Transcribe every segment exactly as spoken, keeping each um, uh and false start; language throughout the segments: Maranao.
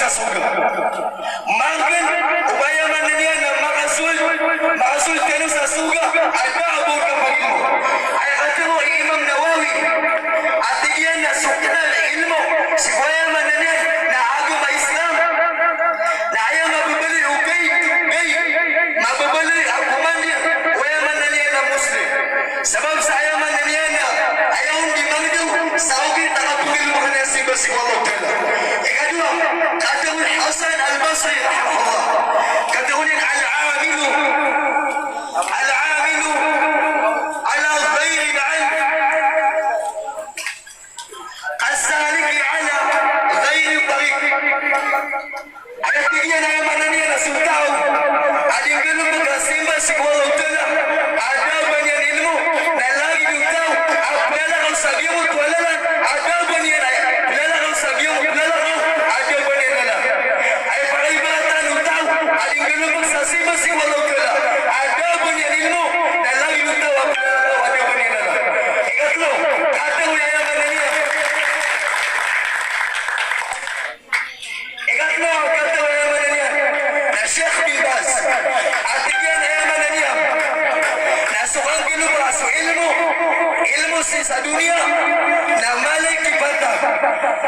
sorga. Mangkn o ba aya maana niyan na makasold, makasold kano sa sorga a da a ba on kapagilmo. Aya katharo i Imam Nawawi a tig iyan na so kna a ilmo sii ko aya maana niyan na agama Islam na aya mababaloy o ghaib, ghaib, mababaloy a komandir o aya maana niyan na Muslim. Sabap sa aya maana niyan na aya on di mangdaw sa okit a kapnggalbkn iyan sa simba sii ko Allah Ta'ala. Ikadowa, katharo o Hasan Al-Basri rahimahullah, katharo niyan, "Al-amilu, al-amilu ala ghayri al-ilm kas-saliki ala ghayri tariq." Aya tig iyan a aya maana niyan na so taw a di nggalbk sa simba sii ko Allah Ta'ala a da a ba niyan ilmo, na lagid o taw a plalakaw sa giyangkoto a lalan a da a ba niyan, plalakaw sa giyangkoto a lalan a da a ba niyan lalan. Aya pakaibaratan o taw a di nggalbk sa simba sii ko Allah Ta'ala a da a ba niyan ilmo, na lagid o taw a plalakaw a da a ba niyan lalan. Ikatlo, katharo o aya maana niyan. Ikatlo, katharo o aya maana niyan na Sheikh bin Baz a tig iyan a aya maana niyan na so kanggalbk a so ilmo, ilmo sii sa doniya na mala i kipantag.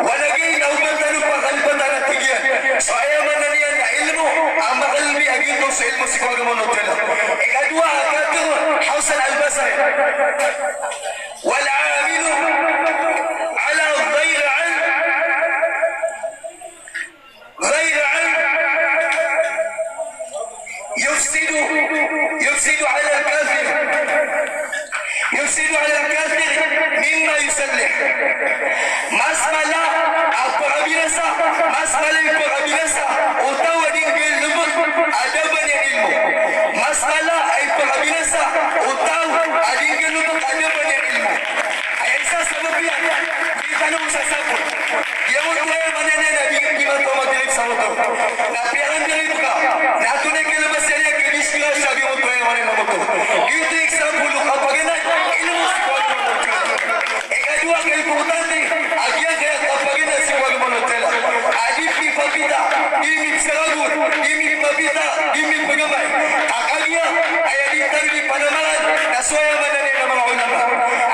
Oway, lagid o ba tano pakalipatan a tig iyan. So aya maana niyan na ilmo a makalbi a giyoto so ilmo sii ko agama o Allah Ta'ala. Ikadowa, katharo o Hasan Al-Basri, "Wal-amilu ala ghayri ilm, ghayri ilm, yufsidu, yufsidu ala al-kafir, yufsidu ala al-kafir mimma yuslih." Mas mala a pkabinasa, mas mala i pkabinasa o taw a di nggalbk a da a ba niyan ilmo. Mas mala a ipkabinasa o taw a di nggalbk a da a ba niyan ilmo. Aya isa a sabap iyan, di tano sasabot. Giyangkoto aya maana niyan na di, di mato magrib sa motor. Na piyakandirib ka, na antonaa i kalbas iyan a kadiskira sa giyangkoto aya maana niyan na motor. Giyoto i example o kapaganad ilmo sii ko agama o Allah Ta'ala. Ikadowa a kaimportante a giyangkaya kapaganad sii ko agama o Allah Ta'ala a di pipapita, di mipsaragor, di mipapita, di mipgamay. Ka kagiya aya di tano di panamaran na so aya maana niyan na manga ulama.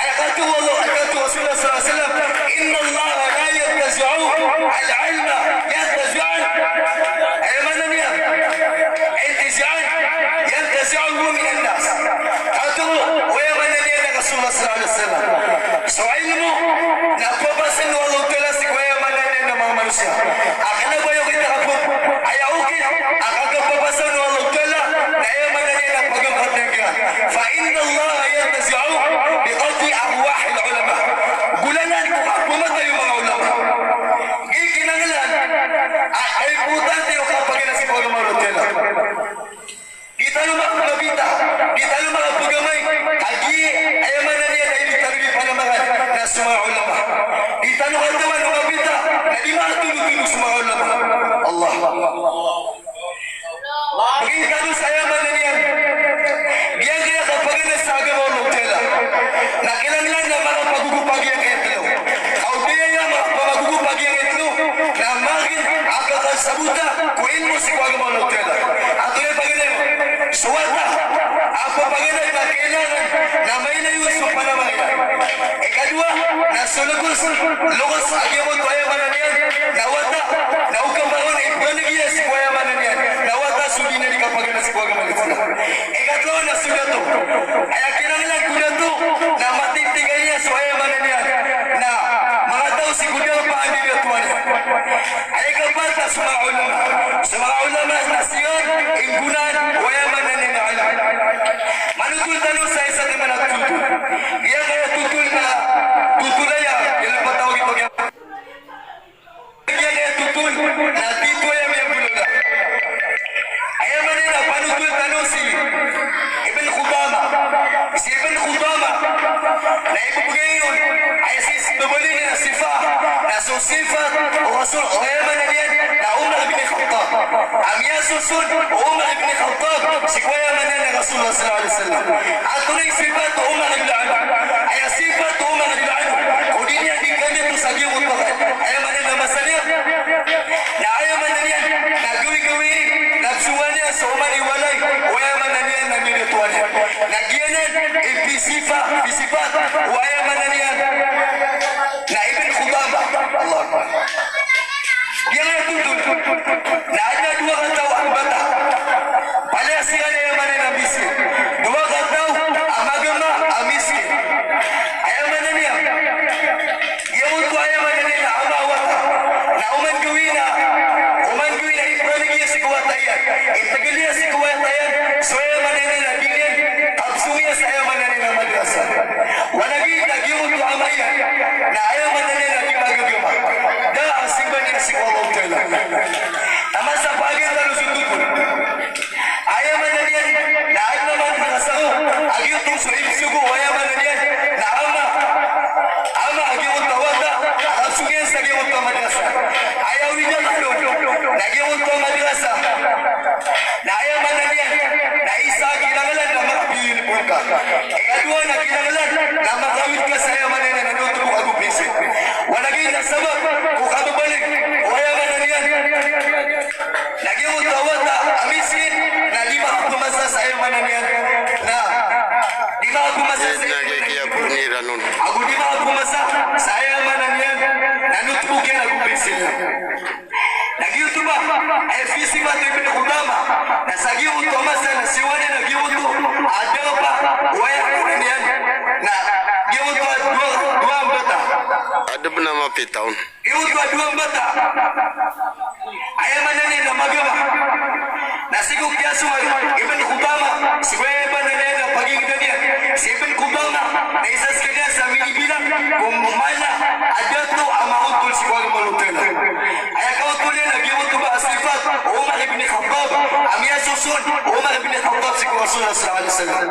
Aya katharo o Allah, aya katharo o Rasulullah sallallahu alaihi wasallam, "Inna Allah la yantazi'u al-ilma yantazi'an." Aya maana niyan, intizi'an yantazi'uhu minan nas. Katharo o aya maana niyan na Rasulullah sallallahu alaihi wasallam. So ilmo na papasn o Allah Ta'ala sii ko aya maana niyan na manga manosiya. A kna ba aya okit a kapop, aya okit a kapapasn o Allah Ta'ala na aya maana niyan na pagangkatn iyan. Fa inna Allah yantazi'u bi qat'i arwahil ulama. Golalan ko kapmatay o manga ulama. Giya kinanglan a kaimportante o kapaganad sii ko agama o Allah Ta'ala. Di tano makapita, di tano makapgamay, kagiya aya maana niyan na di tano di panamaran na so manga ulama. Di tano katawan o mapita na di makatondotondog so manga ulama. Allah. Pagingka tano sa aya maana niyan, giyangkaya kapaganad sa agama o Allah Ta'ala, na kinanglan a makapagogopa giyangkaya tlo. Ka o di aya makapagogopa giyangkaya tlo na makin a kakasabota ko ilmo sii ko agama o Allah Ta'ala. Antonaa i paganay? So wata a papaganad na kailangan na mailay on so panamar iyan. Ikadowa na so logos, logos a giyangkoto aya maana niyan na wata na o kapagana i panamar iyan sii ko aya maana niyan na wata so di niyan di kapaganad sii ko agama o Allah Ta'ala. Ikatlo na so dato. Aya kinanglan ko dato na matitigan iyan so aya maana niyan na manga taw sii ko darpa a di datoan iyan. Aya ikapat na so manga ulama. So manga ulama na siran i nggonaan o aya maana niyan na ilm. Manothol tano sa isa dn man a thotol. Giyangkaya thotol na thotol aya, aya ipatawag ito giya. Giyangkaya thotol na tito aya miyagolawla. Aya maana niyan na panothol tano si Ibn Qudamah. Si Ibn Qudamah na ibebegay on a aya sii sa babaloy niyan a sifat, na so sifat o Rasul, o aya maana niyan na Umar ibn Khattab. A miyasoson o Umar ibn Khattab sii ko aya maana niyan na Rasulullah sallallahu alaihi wasallam. Antonaa i sifat o Umar radiyallahu anhu? Aya sifat o Umar radiyallahu anhu, ko di niyan di kandato sa giyangkoto a, aya maana niyan na masa niyan na aya maana Sifat o aya maana niyan na Ibn Qudamah. Allahu Akbar. Giyangkaya tontol na adn a dowa kataw a mbata. Palaya siran aya maana niyan a miskin. Dowa kataw a magama a miskin. Aya maana niyan, giyangkoto aya maana niyan na ama a wata na oman gawii na, oman gawii na iprangig iyan sii ko wata iyan, itgl iyan sii ko wata iyan so aya maana niyan na di niyan kabsong iyan sa aya maana niyan na madrasa. Oway, lagid a giyangkoto a ama iyan na aya maana niyan na di magagama, da a simba niyan sii ko Allahu Ta'ala. Taman sa paganay tano so tontol. Aya maana niyan na adn a madrasa ko a giyoto so ibsogo o aya maana niyan na ama, ama a giyoto a wata a kabsong iyan sa giyoto a madrasa. Aya awid a tano na giyoto a madrasa na aya maana niyan na isa a kinanglan na makapiyo i uniform ka. Ikadowa na kinanglan na makawit ka sa aya maana niyan na notebook ago pensil. Oway, lagid a sabap ko kababalig o aya maana niyan na giyoto a wata a miskin na di makapamasa sa aya maana niyan na, di makapamasa sa aya maana niyan na notebook iyan ago pensil iyan. Na giyoto ba aya pisipat o Ibn Qudamah na sa giyoto a masa na siyowa niyan a giyoto a darpa o aya maana niyan na giyoto a dowa, dowa a mbata. Adn a mapita on. Giyoto a dowa a mbata, aya maana niyan na magama. Na sii ko kiyasowa o Ibn Qudamah sii ko aya maana niyan na pagingda niyan si Ibn Qudamah na isa skaniyan sa minibilang ko mala a dato a maontol sii ko agama o Allahu Ta'ala. Aya kaontol iyan na giyoto ba a sifat o Umar ibn Khattab a miyasoson o Umar ibn Khattab sii ko Rasulullah sallallahu alaihi wasallam.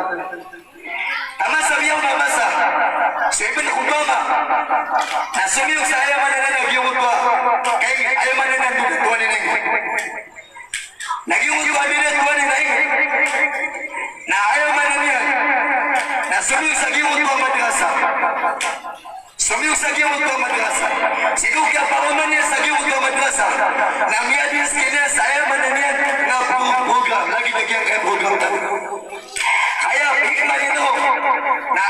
Taman sa miyaona a masa so Ibn Qudamah na somiyong sa aya maana niyan na giyoto a, kay aya maana niyan na dn a towan iyan. Na giyoto a dn a towan iyan na aya maana niyan na somiyong sa giyoto a madrasa. Somiyong sa giyoto a madrasa. Sii ko kiyaparoman iyan sa giyoto a madrasa na miyadn skaniyan sa aya maana niyan na pro-, program, lagid a giyangkaya program tano. Aya hikmah nito na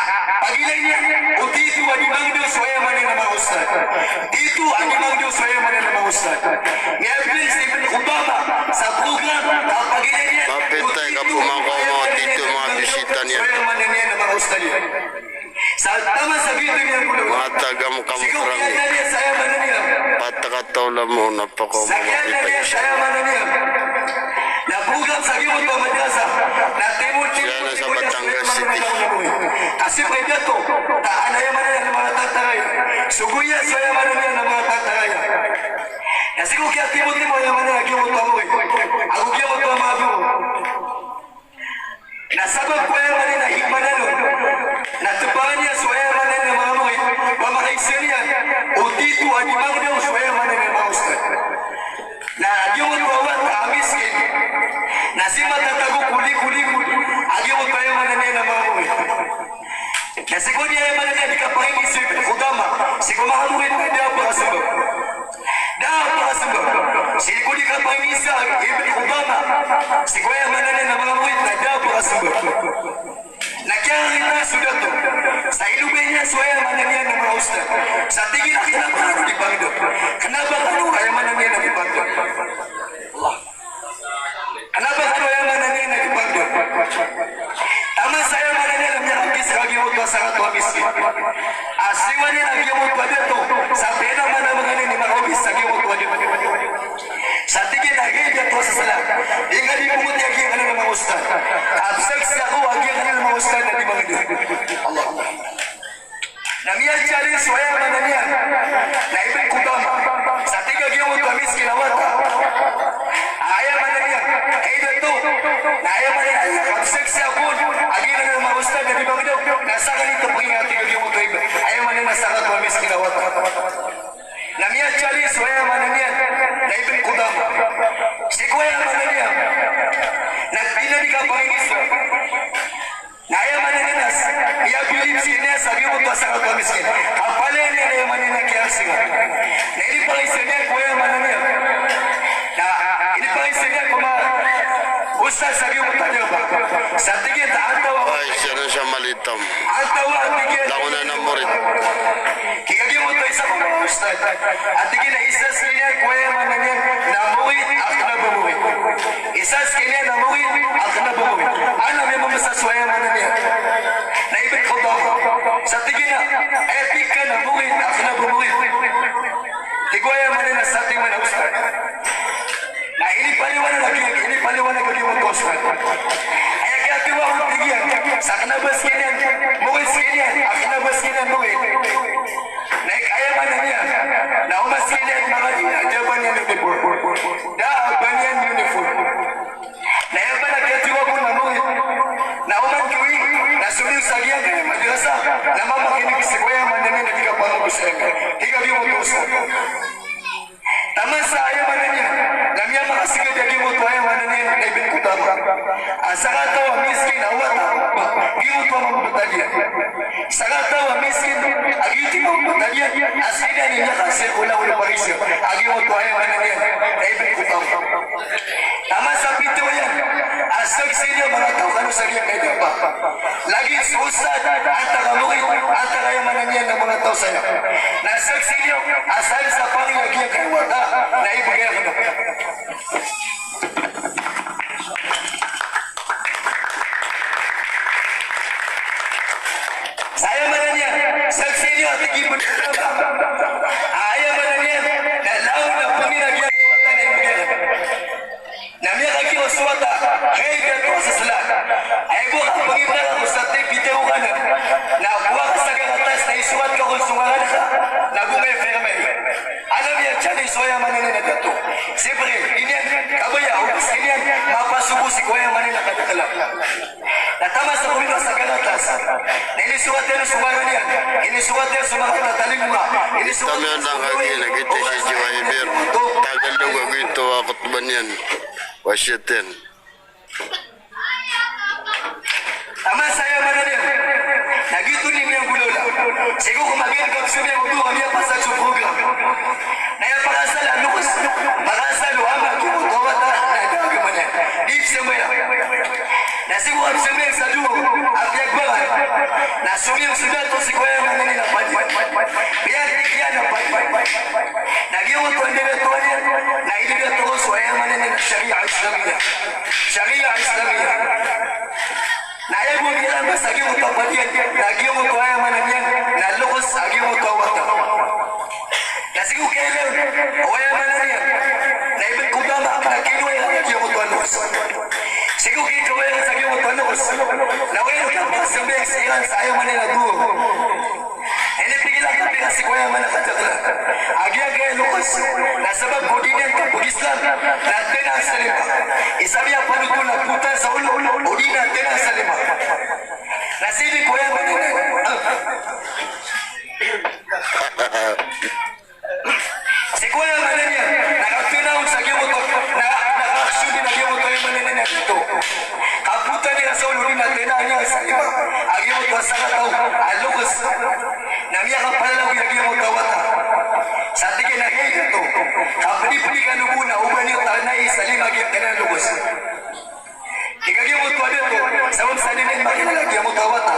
pagilay niyan o tito a di mangndao so aya maana niyan na manga ustadh. Tito a di mangndao so aya maana niyan na manga ustadh. Miyabn si Ibn Qudamah sa program a pagilay niyan o tito a di mangndao so aya maana niyan na manga ustadh iyan. Sa taman sa giyoto iyan, manga taga Mokang Karang, patakataw lamo na pakaoma kita. Siya na sa Batangas City. Kasi pwede to, taan aya maana niyan na manga tataraya. Sogo iyan so aya maana niyan na manga tataraya. Kasi ko kiyatimo-timo aya maana niyan na giyoto a mori. Ago giyoto a manga guro. Na sabap ko aya maana niyan na hikmah na ron na tpaan iyan so aya maana niyan na manga mori, ba makaisa niyan o tito a di mangndao so aya maana niyan na manga ustadh. Na giyoto a wata a miskin na sii matatago ko liko-liko a giyoto aya maana niyan na manga mori. Na sii ko di aya maana niyan di kapangingisa o Ibn Qudamah sii ko manga mori na da a pakasmbag. Da a pakasmbag. Sii ko di kapangingisa o Ibn Qudamah sii ko aya maana niyan na manga mori na da a pakasmbag. Na kiyakita so dato sa ilobay niyan so aya maana niyan na manga ustadh. Sa tig iyan a kna ba kano di pangndao? Kna ba kano aya maana niyan na di pangndao? Allah. Kna ba kano aya maana niyan na di pangndao? Taman sa aya maana niyan na miyakabisa ka giyoto a sangato a miskin a siyowa niyan a giyoto a dato sa piyanamanamana niyan i makaobis sa giyoto a dato. Sa tig iyan a hay dato a sasala, di ngka di pmboti a giyangkanan a manga ustadh. Kapsaksi ako a giyangkanan a manga ustadh na di mangndao. Allahu Akbar. Na miyajali so aya maana niyan na Ibn Qudamah. Sa tig a giyoto a miskin a wata a aya maana niyan, hay dato, na aya maana niyan, kapsaksi ako a giyangkanan a manga ustadh na di mangndao. Na sakaniyan, tig a giyoto a, aya maana niyan na sangato a miskin a wata. Na miyajali so aya maana niyan na Ibn Qudamah. Sii ko aya maana niyan na di niyan di kapangingisa A tig iyan a isa skaniyan ko aya maana niyan na morit a kna ba morit. Isa skaniyan na morit a kna ba morit. Ana miyamamasa so aya maana niyan na Ibn Qudamah. Sa tig iyan a aya tig ka na morit a kna ba morit, tig o aya maana niyan na satiman a ustad. Na inipaliwanag a giya, inipaliwanag a giya moto a ustad. Aya kiyatiwa on, tig iyan, sa kna ba skaniyan morit, skaniyan a kna ba skaniyan morit. Na aya maana niyan na oman skaniyan manga di, da a ba niyan uniform. Da a ba niyan uniform. Na aya ba na kiyatiwa on na morit na oman gawii na somiyong sa giyangkaya madrasa na mamakinig sii ko aya maana niyan na di kapangabos iyan. Tig a giya moto a ustad. Taman sa aya maana niyan na miyamakasigad a giya moto aya maana niyan na Ibn Qudamah. A sakataw a miskin a wata a giya moto a mambtad iyan. Sakataw a miskin a giyoto i mambtad iyan a skaniyan i miyakasikola o Paris a giya moto aya maana niyan na Ibn Qudamah. Taman sa pito iyan a saksi niyo manga taw kano sa giyangkai a dapat. Lagid so ustad, antaa ka morit, antaa ka aya maana niyan na manga taw saya. Na saksi niyo a san sa pangni a giyangkai a wata na ibgay akn. Sa aya maana niyan, saksi niyo a tig i Ibn Qudamah a aya maana niyan na laon a pangni a giyangkai a wata na ibgay akn. Na miyakagiya so wata, hay dato a sasla. Aya bo a kapangibgay ko sa tripitiko ka na, na kowa ka sa karatas na isorat ka kon so ngaran ka, na go ngka i-firma. Ana miyatiyani so aya maana niyan na dato. Siyempre, di niyan kabaya o ba skaniyan mapasogo sii ko aya maana niyan na kadaklan. Na taman sa komiwa sa karatas na inisorat iyan so ngaran iyan, inisorat iyan so manga tatalingoma, inisorat iyan so drawing. Taman sa aya maana niyan na giyoto i miyanggolawla. Sii ko komagen ka pzomiyang oto a miyapasad so program. Na aya pagasal a lokes, pagasal o ama a giyoto a wata na da a gama niyan. Di pzambayang. Na sii ko kapzambayang sa dowa a piyagbangan, na somiyong so dato sii ko aya maana niyan na padi. Piyagtikiyan a padi. Na giyoto a ndadatoan iyan na idadato ko so aya maana niyan na Sharia Islamiyah. Sharia Islamiyah. Na aya bo a miyaramba sa giyoto a padi iyan na giyoto a aya maana niyan na lokes a giyoto a wata. Na sii ko kailay o aya maana niyan na Ibn Qudamah na kinowa iyan a giyoto a lokes. Sii ko kinowa iyan sa giyoto a lokes na aya maana niyan na dowa. Inipigil a kapira sii ko aya maana kadaklan a giyangkaya lokes na sabap ko di niyan kapag-Islam na tena sa lima. Isa miyapanothol a potan sa olo o di na tena sa lima. Na sii ko aya maana niyan. Sii ko aya maana niyan na kapira on sa giyoto, na, na kaksiyodi na giyoto aya maana niyan a dato. Kapotan iyan sa olo di na tena niyan sa lima a giyoto a sakataw a lokes. Na miyakapalalagoy a giyoto a wata. Sa tig iyan a hay dato, kapdipdi kano bo na oba niyo tena sa lima giyangkanan a lokes. Tig a giyoto a dato, sabap sa di niyan makilala giyoto a wata.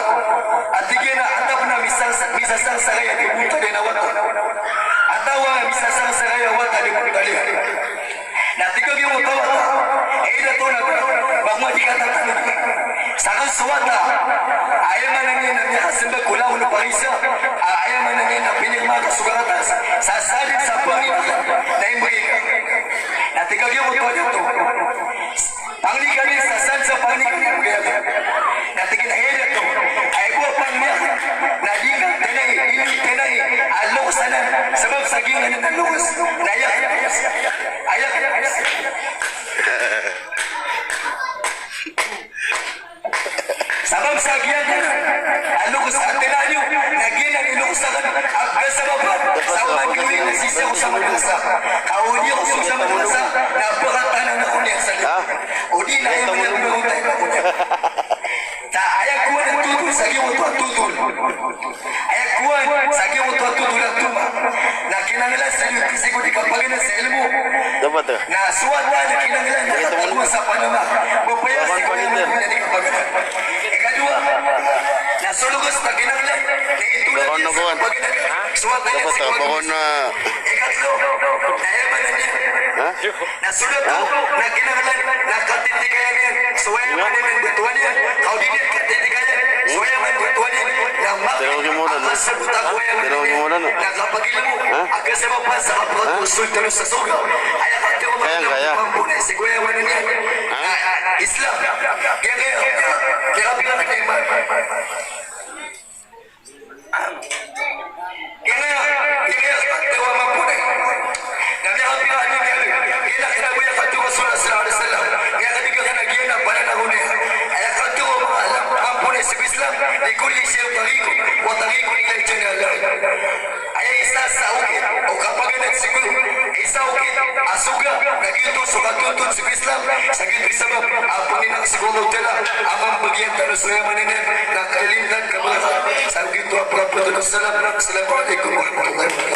A tig iyan a antaa pn a misasar, misasar sa kaya di bo taliyan a wata. Antaa a misasar sa kaya wata di bo taliyan. Na tig a giyoto a wata, hay dato, na ba ko nga di katatanodi. Sakn so wata a aya maana niyan na miyakasmbag ko langon o Paris a aya maana niyan na pinirma ka so karatas sa sadn sa pangni ka na imbgay ka. Na tig a giyoto a dato, pangni ka dn sa sadn sa pangni ka na imbgay ka. Na tig iyan a hay dato, aya bo a pangni akn na di ka tena i, di niyo tena i a lokes anan, sabap sa giyanan a lokes na aya, aya. Sabap sa giyanan a lokes a tena niyo na giyanan i lokes akn a pkasabapa sa oman gawii na sisii ako sa madrasa. Ka o di ako sii sa madrasa na pkatanan ako niyan sa lima. O di na aya maana niyan na pkatanan ako niyan. Ta aya kowan a totol sa giyoto a totol. Aya kowan sa giyoto a totol a toma na kinanglan sii ko di kapaganad sa ilmo. Na so wata na kinanglan na katagoan sa panama. Bapaya sii ko ilmo na di kapaganad. Ikadowa, na Sologos na kinanglan na itolad iyan sa paganakan. Dapat, ah, baka na. Ikatlo, na aya maana niyan. Ha? Na sologos na kinanglan na katindikayan iyan so aya maana niyan, batuan iyan. Ka o di niyan katindikayan so aya maana niyan, batuan iyan. Na maka-, Tinaw niyo muna, no? Kasabot ako aya maana niyan. Tinaw niyo muna, no? Na kapagilmo. Ha? Aka sa mapasa ka pagkakonsulta sa sorga. Aya katiyo. Kaya, kaya. Mambo na sii ko aya maana niyan. Ha? Ah, Islam. Kaya, kaya, kaya, kaya, kaya, kaya, Kaya, kaya, kaya, tawa mambo na. Na miyakapira, na miyakapira. Kaya, kaya, kaya, kaya, Rasulullah sallallahu alaihi wasallam. Kaya, kaya, kaya, kaya, kaya, para na huni. Aya katiyo, manga alam, mambo na sii ko Islam. Likulli shay'in tariqun, wa tariqun ilal jannah. Aya isa sa okit o kapaganad sii ko isa okit a soga, na giyoto so katontod sii ko Islam, sa giyoto i sabap a pangninang sii ko Allahu Ta'ala a mambagian tano so aya maana niyan na kalindan ka barakat. Sa giyoto a pagpatotol. Assalamu alaikum warahmatullahi wabarakatuh.